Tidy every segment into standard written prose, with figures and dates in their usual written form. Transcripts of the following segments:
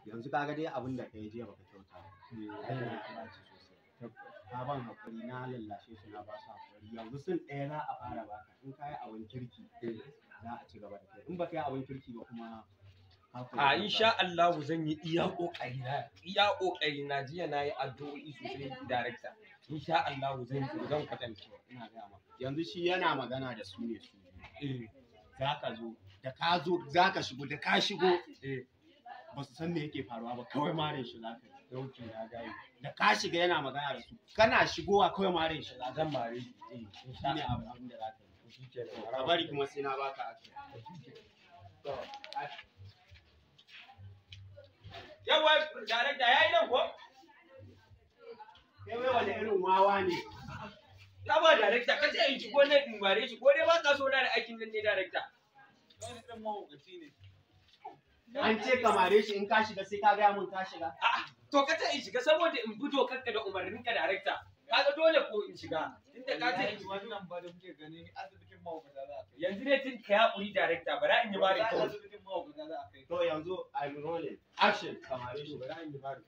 Yanzu kaga dai abin da kai jiya baka kyauta ba. Raina ya ɓaci sosai. Ka ban hakuri, na lallashe su, na ba su hakuri. Yanzu sun ɗaya za a fara baka. In ka yi abin kirki za a ci gaba da kai. In baka yi abin kirki ba kuma ka koyi A kanka. insha Allah zan yi iya kokari na, iya kokari na. Jiya na yi addu'o'i sosai, director. Insha Allah zan yi, zan kwatanta. Ina gaya ma. Yanzu shi yana magana da su ne su biyu. Za ka zo, da ka zo za ka shigo, da ka shigo ba su san me yake faruwa ba, kawai marin shi za ka yi. Okay, na gane. Da ka shiga yana magana da su, kana shigowa kawai marin shi za ka yi. Zan mare shi. Shi ne abin da za ka yi. Shikenan. Ka bari kuma sai na baka action. Yawa, director, yayi nan ko? Kai wai wani irin wawa ne? Ba director, ka ce in shigo nan in mare shi, ko dai ba ka so na da aikin nan ne, director? Wani ɗan mahaukaci ne. An ce ka mare shi in ka shiga, sai ka gaya mun ka shiga. A'a, to ka ce in shiga saboda in bi dokarka da umarninka, director. Kaga dole ko in shiga tunda ka ce in shiga. Wannan ba da muke gani asibitin mahaukata za a kai. Yanzu dai tun ka yaƙuri, director, bara in yi bari Wallahi kawai. asibitin mahaukata za a kai. To yanzu I'm rolling. Action, ka mare shi. Bara in yi bari.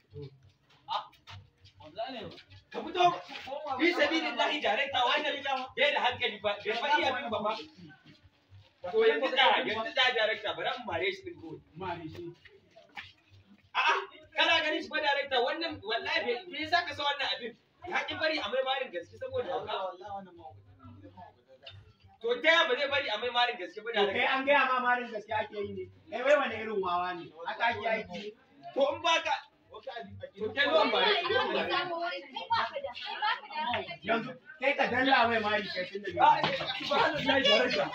Wallahi ne. Ka fito fi sabilillahi, director, wannan bai da hankali ba, bai fa iya bin ba fa. To yanzu da director, bara in mare shi din kawai. Mare shi. A'a, kana ganin shi fa, director, wannan wallahi bai me yasa ka sa wannan abin? Ya ki bari a mai marin gaske saboda hauka. Wallahi wannan mahaukata ne. Gidan mahaukata za a kai. To ta ya ba zai bari a mai marin gaske ba, To kai director? an gaya ma marin gaske ake yi ne. Kai wai wani irin wawa ne? Haka ake aiki. To in baka to kai zo in mare shi. Yanzu kai ka dalla mai mari kai tun da Ah, bai. subhanallahi, director.